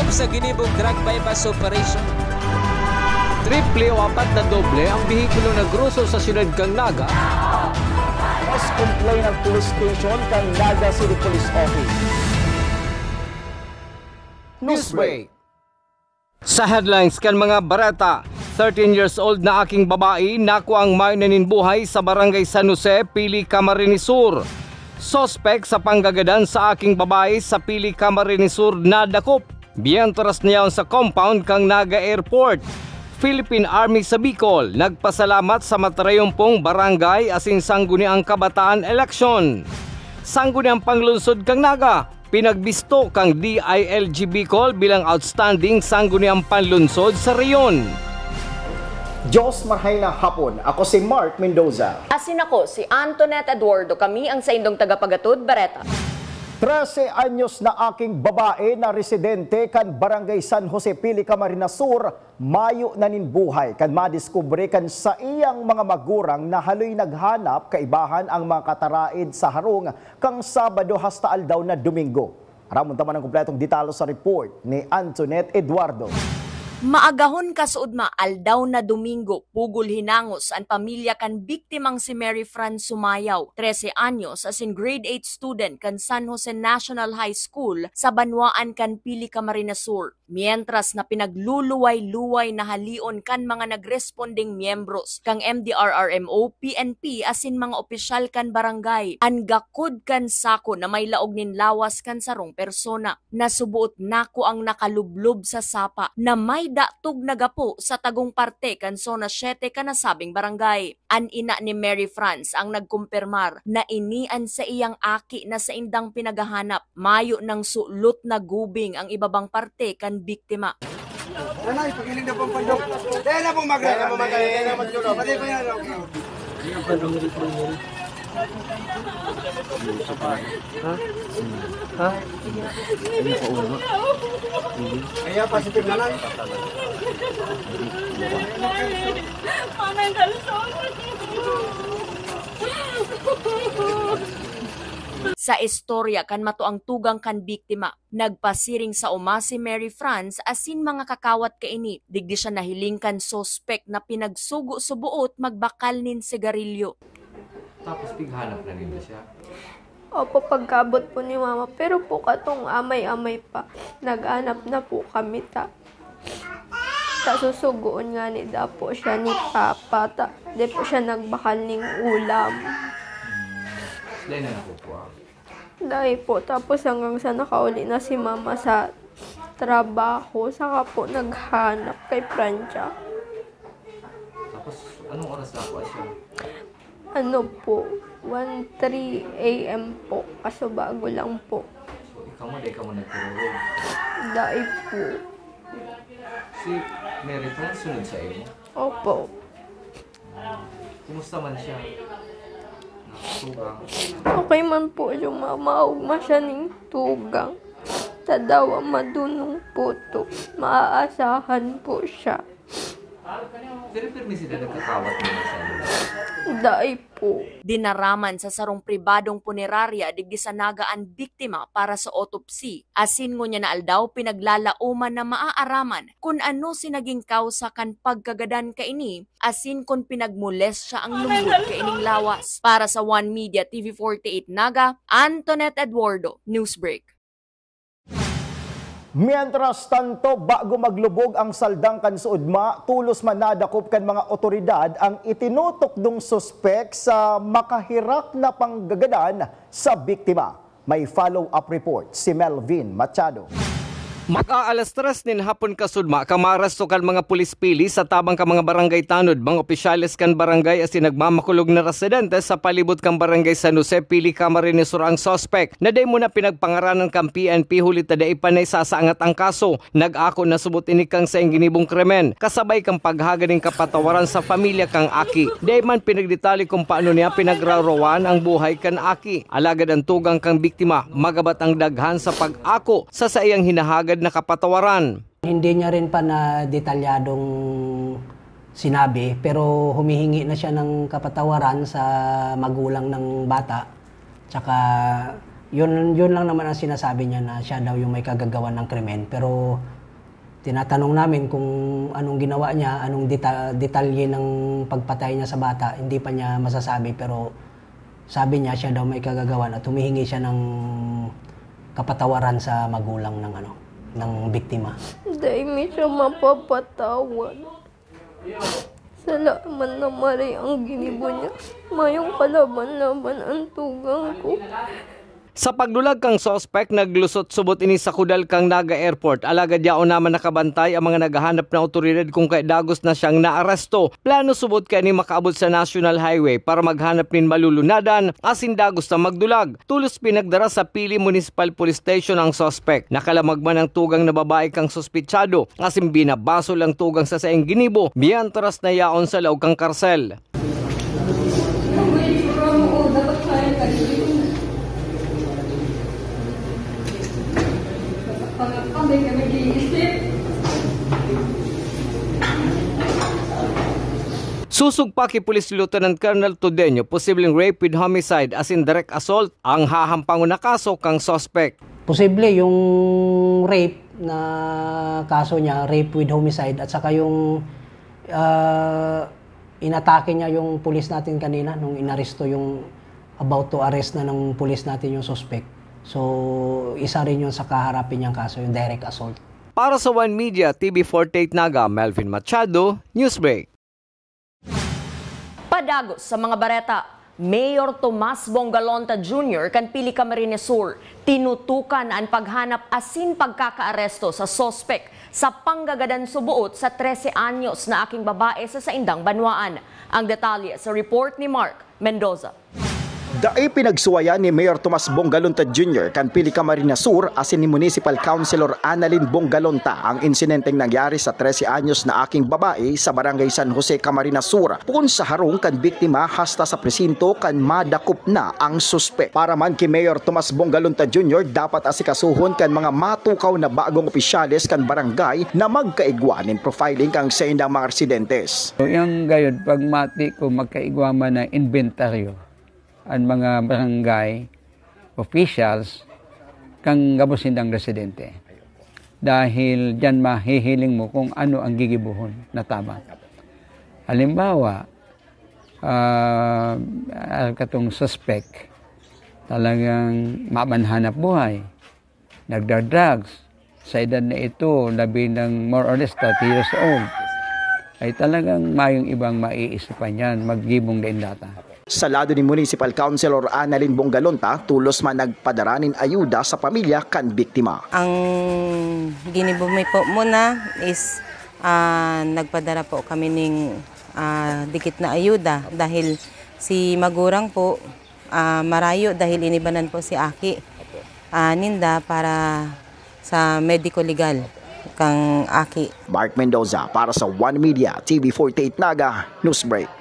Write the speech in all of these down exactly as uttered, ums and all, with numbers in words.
Sa ginibong drug buy-bust operation. Triple o apat na doble ang behikulo na groso sa siyudad kan Naga. Mas complain ang police station kan Naga City Police Office. Newsbreak. Sa headlines kan mga bareta, thirteen years old na aking babae nakuang mayo na nin buhay sa Barangay San Jose, Pili, Camarines Sur. Suspek sa panggagadan sa aking babae sa Pili, Camarines Sur nadakop. Mientras na yaon sa compound kan Naga Airport, Philippine Army sa Bicol nagpasalamat sa matrayumpong barangay asin sangguniang kabataan eleksyon. Sangguniang panglungsod kan Naga, pinagbisto kan D I L G Bicol bilang outstanding sangguniang panlungsod sa rehiyon. Diyos, marhay na hapon. Ako si Mark Mendoza. Asin ako si Antoinette Eduardo. Kami ang saindong tagapagatod, Bareta. Trese anyos na aking babae na residente kan Barangay San Jose, Pili, Camarines Sur, mayo na nin buhay kan madiskubre kan saiyang mga magurang na haloy naghanap kaibahan ang mga kataraid sa harong kan Sabado hasta aldaw na Domingo. Aramon ta man ang kompletong detalye sa report ni Antoinette Eduardo. Maagahon kasuodma, aldaw na Domingo, pugol hinangos an pamilya kan biktimang si Mary Fran Sumayaw, trese anyos, asin grade eight student kan San Jose National High School sa banwaan kan Pili, Camarines Sur. Mientras na pinagluluway-luway na halion kan mga nagrespondeng miyembros kan M D R R M O, P N P asin mga opisyal kan barangay an gakod kan sako na may laog nin lawas kan sarong persona. Nasuboot nako ang nakalublob sa sapa na may datog na gapo sa tagong parte kan Zona siete kan nasabing barangay. An ina ni Mary Franz ang nagkumpirmar na ini an saiyang aki na saindang pinaghahanap. Mayo nang sulot na gubing ang ibabang parte kan biktima. Nanay, pakiling na pong pandok. Dahil na pong mag- Dahil na pong mag- Dahil na pong mag- Pati pa yan, okay. Ha? Ha? Kaya positive na lang. Sa istorya kan matuang tugang kan biktima, nagpasiring sa oma si Mary Franz asin mga kakawat kaini, digdi siya nahiling kan suspek na pinagsugo-suboot magbakal nin sigarilyo. Tapos pighanap na ninda siya? Opo, pagkaabot po ni Mama. Pero po katong amay-amay pa, naghanap na po kami ta. Ta susugoon ngani daw po siya ni Papa, ta di po siya nagbakal ning ulam. Hmm. Sila na nakukuha? Dai po. Tapos hanggang sa nakauli na si Mama sa trabaho, saka po naghanap kay Francia. Tapos, anong oras nakuha siya? Ano po, one three A M po. Kaso bago lang po. So, ikaw mo, dai ka mo nagturog? Dai po. Si Mary Franz sunod sa imo? Opo. Kumusta man siya? Nakatugang? Okay man po yung mama, ugma siya ning tugang. Tadawa, madunong po to. Maaasahan po siya. Pero pirmi sila nagkakawat mo sa imo? Dai po. Dinaraman sa sarong pribadong punerarya digdi sa Naga an biktima para sa autopsy. Asin ngunyan na aldaw, pinaglalaoman na maaaraman kun ano si naging kausa kan pagkagadan kaini, asin kun pinagmolestya ang lungkod kaining lawas. Para sa One Media T V forty-eight Naga, Antoinette Eduardo, Newsbreak. Mientras tanto, bago maglubog ang saldang kan suodma, tolos man nadakop kan mga otoridad ang itinutukdong suspek sa makahirak na panggagadan sa biktima. May follow-up report si Melvin Machado. Mag-aalas tres nin hapon kasuodma, kan maaresto kan mga pulis Pili sa tabang kan mga barangay tanod, mga opisyales kan barangay asin nagmamakulog na residente sa palibot kan Barangay San Jose, Pili, Camarines Sur ang suspek na dai muna pinagpangaranan kan P N P huli ta dai pa naisasaangat ang kaso. Nag-ako na subot ini kan saiyang ginibong krimen, kasabay kan paghagad nin kapatawaran sa pamilya kan aki. Dai man pinagdetalye kun paano niya pinagrarawan ang buhay kan aki. Alagad an tugang kan biktima, magabat ang daghan sa pag-ako sa saiyang hinahagad na kapatawaran. Hindi niya rin pa na detalyadong sinabi, pero humihingi na siya ng kapatawaran sa magulang ng bata, tsaka Yun, yun lang naman ang sinasabi niya, na siya daw yung may kagagawan ng krimen. Pero tinatanong namin kung anong ginawa niya, anong deta-, detalye ng pagpatay niya sa bata, hindi pa niya masasabi. Pero sabi niya, siya daw may kagagawan at humihingi siya ng kapatawaran sa magulang ng, ano, ng biktima. Dai mi siya mapapatawad. Sala man na mare ang ginibo niya. Mayong kalaban-laban ang tugang ko. Sa pagdulag kan suspek, naglusot subot ini sa kudal kan Naga Airport. Alagad yaon naman nakabantay ang mga naghahanap na awtoridad kung kaya dagos na siyang naaresto. Plano subot kaya ni makaabot sa National Highway para maghanap nin malulunadan asin dagos na magdulag. Tolos pinagdara sa Pili Municipal Police Station ang suspek. Nakalamag man ang tugang na babae kan suspetsado, asin binabasol ang tugang sa saiyang ginibo, mientras na yaon sa laog kan karsel. Susog pa ki Police Lieutenant Colonel Tudeño, posibleng rape with homicide asin direct assault ang hahampangon na kaso kan suspek. Posible yung rape na kaso niya, rape with homicide, at saka yung, ah, inatake niya yung pulis natin kanina nung inaresto yung, about to arrest na ng pulis natin yung suspect. So, isa rin yun sa kaharapin niyang kaso, yung direct assault. Para sa One Media, T V forty-eight Naga, Melvin Machado, Newsbreak. Padagos sa mga bareta, Mayor Tomas Bongalonta Junior kan Pili Camarines Sur tinutukan an paghanap asin pagkakaaresto sa suspek sa panggagadan suboot sa trese anyos na aking babae sa saindang banwaan. Ang detalye sa report ni Mark Mendoza. Dai pinagsuwayan ni Mayor Tomas Bongalonta Junior kan Pili Camarines Sur asin ni Municipal Councilor Annalyn Bongalonta ang insidenteng nangyari sa trese anyos na aking babae sa Barangay San Jose, Camarines Sur, poon sa harong kan biktima hasta sa presinto kan madakop na ang suspek. Para man ki Mayor Tomas Bongalonta Junior, dapat asikasuhon kan mga matukaw na bagong opisyales kan barangay na magkaigwa nin profiling kan saindang mga residentes. So, yang gayod, pag mati ko, magkaigwa man na inventaryo an mga barangay officials kan gabos nindang residente. Dahil diyan mahihiling mo kung ano ang gigibohon na tabang. Halimbawa, ah, katong suspek, talagang mamanhanap buhay, nagda-drugs. Sa edad na ito, labi ng more or less thirty years old, ay talagang mayong ibang maiisipan yan, maggibong daing data. Sa lado ni Municipal Councilor Annalyn Bongalonta, tolos man nagpadara nin ayuda sa pamilya kan biktima. Ang ginibo mi po muna is, ah, nagpadara po kami ning, ah, dikit na ayuda dahil si magurang po, ah, marayo dahil inibanan po si aki, ah, ninda para sa mediko legal kang aki. Mark Mendoza para sa One Media, T V forty-eight Naga, Newsbreak.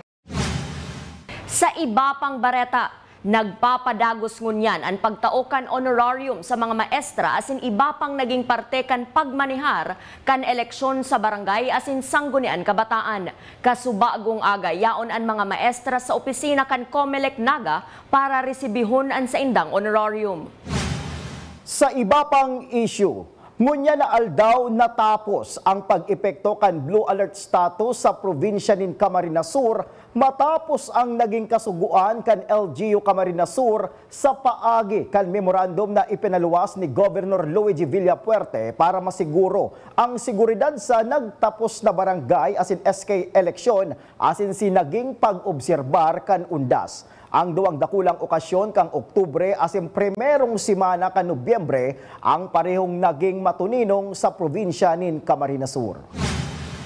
Sa iba pang bareta, nagpapadagos ngunyan an pagtao kan honorarium sa mga maestra asin iba pang naging parte kan pagmanehar kan eleksyon sa barangay asin sangguniang kabataan. Kasubagong aga, yaon an mga maestra sa opisina kan Comelec Naga para resibihon an saindang honorarium. Sa iba pang isyu, ngunyan na aldaw natapos ang pag-epekto kan Blue Alert status sa probinsya nin Camarines Sur matapos ang naging kasugoan kan L G U Camarines Sur sa paagi kan memorandum na ipinaluwas ni Governor Luigi Villafuerte para masiguro ang seguridad sa nagtapos na barangay asin S K eleksyon asin si naging pag-obserbar kan undas. Ang duwang dakulang okasyon kan Oktubre asin primerong semana kan Nobyembre ang parehong naging matuninong sa probinsya nin Camarines Sur.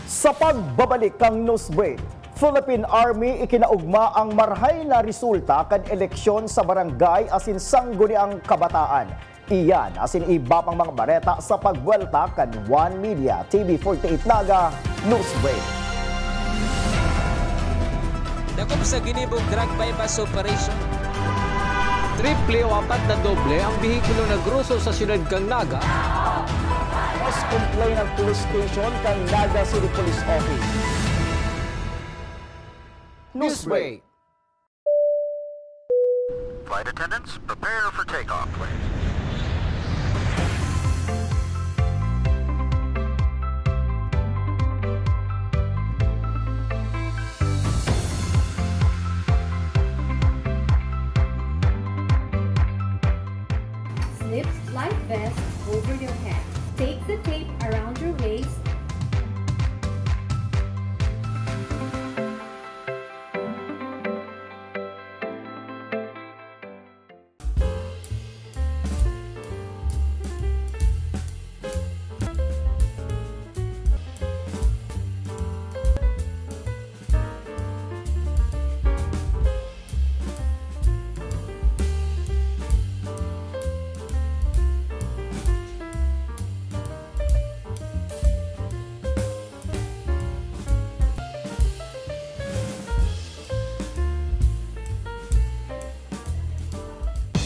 Sa pagbabalik kan Newsbreak, Philippine Army ikinaugma ang marhay na resulta kan eleksyon sa barangay asin sangguniang kabataan. Iyan asin iba pang mga bareta sa pagbuwelta kan One Media T V forty-eight Naga Newsbreak. Dakop sa ginibong drug buy-bust operation. Triple o apat na doble ang behikulo na groso sa siyudad kan Naga. Mas complaint ang police station kan Naga City Police Office. Newsbreak. Flight attendants, prepare for takeoff, please. Slip life vest over your head. Take the tape around your waist.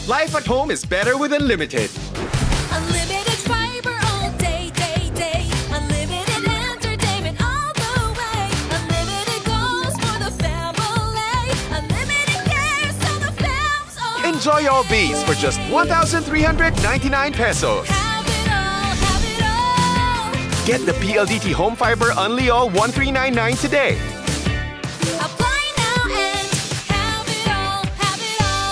Life at home is better with Unlimited. Unlimited fiber all day, day, day. Unlimited entertainment all the way. Unlimited goals for the family. Unlimited care so the fam's all. Enjoy all these for just one thousand three hundred ninety-nine pesos. Have it all, have it all. Get the P L D T Home Fiber Unli All one three nine nine today. Apply now and have it all, have it all.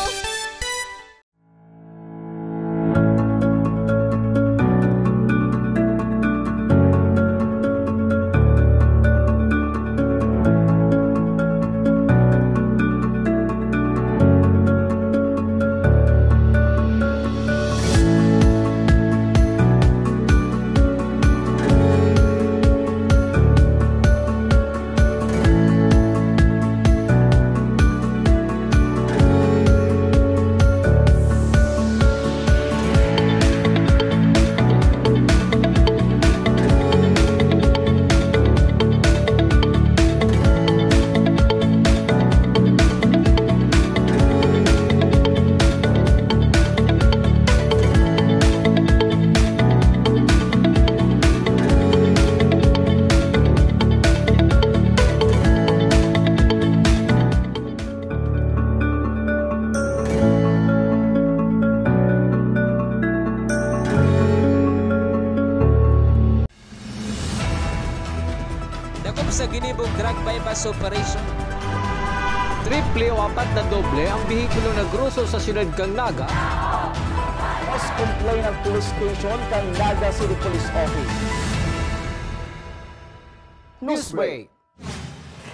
Dakop sa ginibong drug buy-bust operation. Triple o apat na doble ang behikulo na groso sa siyudad kan Naga. Mas complain ang police station kan Naga City Police Office. Newsbreak.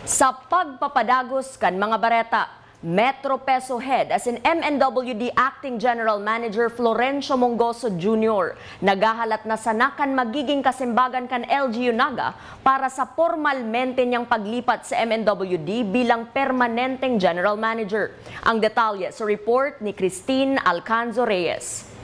Sa pagpapadagos kan mga bareta, Metro Peso Head asin M N W D Acting General Manager Florencio Mongoso Junior naghahalat na sana kan magiging kasimbagan kan L G U Naga para sa pormalmente niyang paglipat sa M N W D bilang permanenteng General Manager. Ang detalye sa report ni Christine Alcanzo Reyes.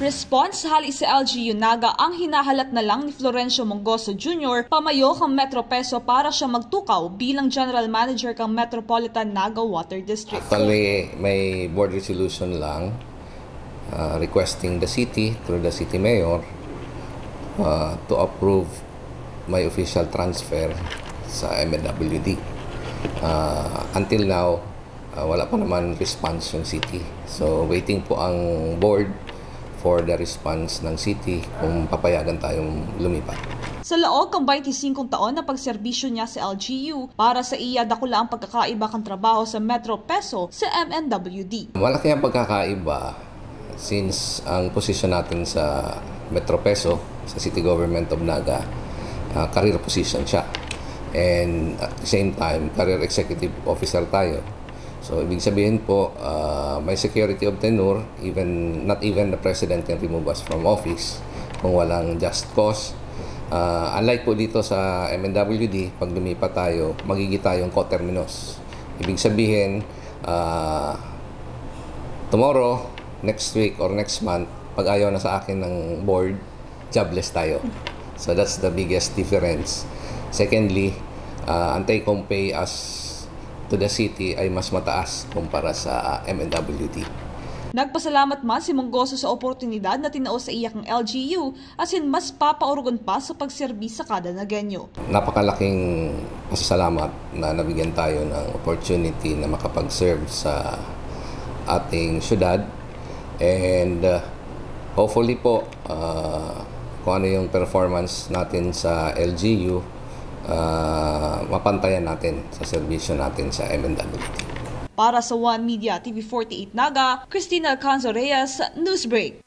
Response hali sa L G U Naga ang hinahalat na lang ni Florencio Mongoso Junior pamayo kan Metro Peso para siya magtukaw bilang General Manager kan Metropolitan Naga Water District. Actually, may board resolution lang, ah, requesting the city through the city mayor, ah, to approve my official transfer sa M N W D. Ah, until now, Ah, wala pa naman response yung city. So, waiting po ang board for the response ng city kung papayagan tayong lumipat. Sa laog kan baynte singkong taon na pagserbisyo niya sa L G U, para sa iya, dakula ang pagkakaiba kan trabaho sa Metro Peso sa M N W D. Malaki ang pagkakaiba since ang posisyon natin sa Metro Peso, sa City Government of Naga, ah, career position siya. And at the same time, career executive officer tayo. So, ibig sabihin po, ah, may security of tenure, even, not even the president can remove us from office kung walang just cause. Ah, unlike po dito sa M N W D, pag lumipat tayo, magiging tayong coterminous. Ibig sabihin, ah, tomorrow, next week, or next month, pag ayaw na sa akin ng board, jobless tayo. So that's the biggest difference. Secondly, ah, ang take-home pay as to the city ay mas mataas kumpara sa M N W D. Nagpasalamat man si Mongoso sa oportunidad na tinao sa iya kan L G U asin mas papaorogon pa sa pagserbi sa kada Nagueño. Napakalaking pasasalamat na nabigyan tayo ng opportunity na makapag-serve sa ating syudad. And, uh, hopefully po, uh, kung ano yung performance natin sa L G U, uh, mapantayan natin sa serbisyo natin sa M N W T. Para sa One Media T V forty-eight Naga, Christina Alcanzo Reyes, Newsbreak.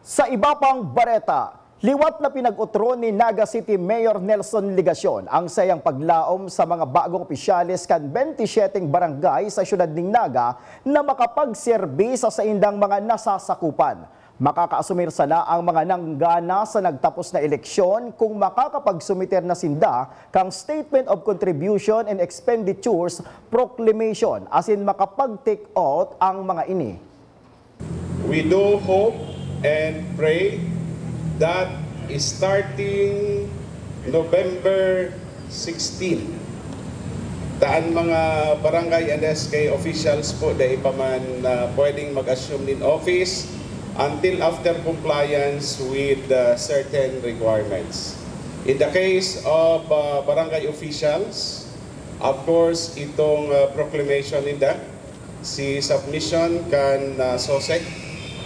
Sa iba pang bareta, liwat na pinag-otro ni Naga City Mayor Nelson Legacion ang sayang paglaom sa mga bagong opisyales kan bentisyeteng barangay sa siyudad nin Naga na makapagserbi sa saindang mga nasasakupan. Makakaasumir sana ang mga nanggana sa nagtapos na eleksyon kung makakapagsumiter na sinda kan Statement of Contribution and Expenditures Proclamation asin makapag-take out ang mga ini. We do hope and pray that starting November sixteen, taan mga barangay and S K officials po dai pa man uh, pwedeng mag-assume nin office until after compliance with uh, certain requirements. In the case of uh, barangay officials, of course, itong uh, proclamation ninda, si submission kan uh, SOSEC,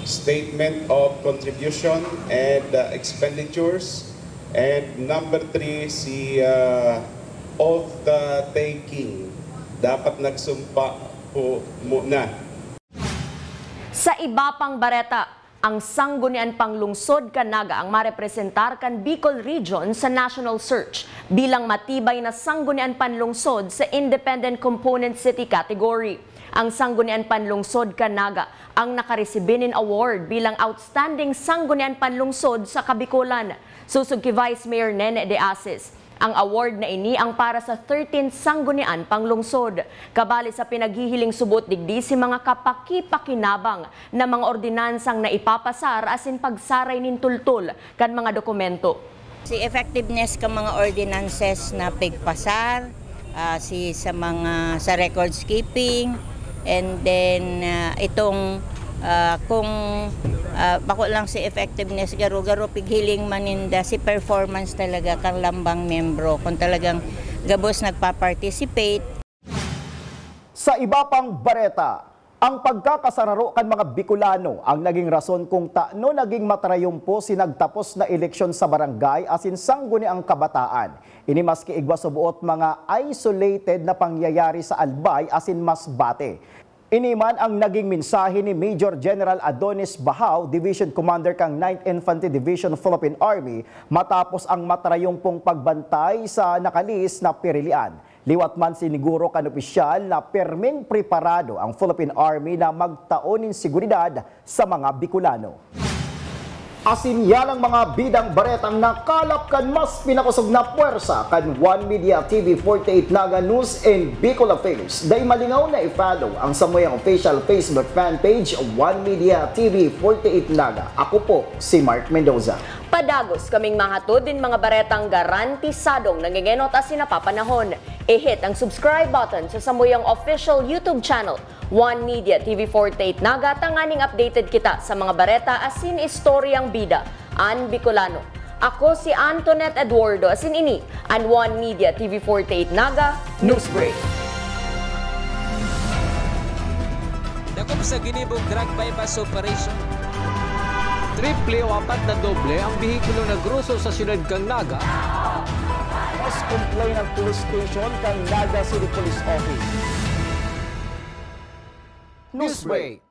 Statement of Contribution and uh, Expenditures, and number three, si uh, oath uh, taking. Dapat nagsumpa po muna. Sa iba pang bareta, ang Sanggunian Panglungsod kan Naga ang marepresentar kan Bicol Region sa National Search bilang matibay na Sanggunian Panlungsod sa Independent Component City category. Ang Sanggunian Panlungsod kan Naga ang nakaresibi nin award bilang Outstanding Sanggunian Panlungsod sa Kabikolan, sosog ki Vice Mayor Nene de Asis. Ang award na ini ang para sa thirteenth Sanggunian Panglungsod. Kabali sa pinaghihiling subot digdi si mga kapakipakinabang na mga ordinansang naipapasar asin pagsaray nin tultol kan mga dokumento. Si effectiveness kan mga ordinances na pigpasar, ah, si sa mga sa records keeping, and then ah, itong ah, kung ah, bako lang si effectiveness, garo-garo pighiling man ninda si performance talaga kan lambang membro kung talagang gabos nagpa-participate. Sa iba pang bareta, ang pagkakasararo kan mga Bicolano ang naging rason kung tano naging matarayumpo si nagtapos na eleksyon sa barangay asin sangguniang kabataan. Ini maski igwa suboot mga isolated na pangyayari sa Albay asin Masbate. Ini man ang naging mensahe ni Major General Adonis Bahao, Division Commander kan Ninth Infantry Division, Philippine Army, matapos ang matarayumpong pagbantay sa nakalihis na pirilian. Liwat man siniguro kan opisyal na perming preparado ang Philippine Army na magtao nin seguridad sa mga Bicolano. Asin yan ang mga bidang baretang nakalap kan mas pinakosog na pwersa kan One Media T V forty-eight Naga News and Bicol Affairs. Dai malingaw na i-follow ang samuyang official Facebook fan page, One Media T V forty-eight Naga. Ako po si Mark Mendoza. Padagos kaming mahatod nin mga baretang garantisadong nangengenot asin napapanahon. I-hit ang subscribe button sa samuyang official YouTube channel, One Media T V forty-eight Naga, tanganing updated kita sa mga bareta asin istoryang bida an Bicolano. Ako si Antoinette Eduardo, asin ini an One Media T V forty-eight Naga Newsbreak. Dakop sa ginibong drug buy-bust operation. Triple o apat na doble ang behikulo na groso sa siyudad kan Naga. Mas complain ang police station kan Naga City Police Office. Newsbreak.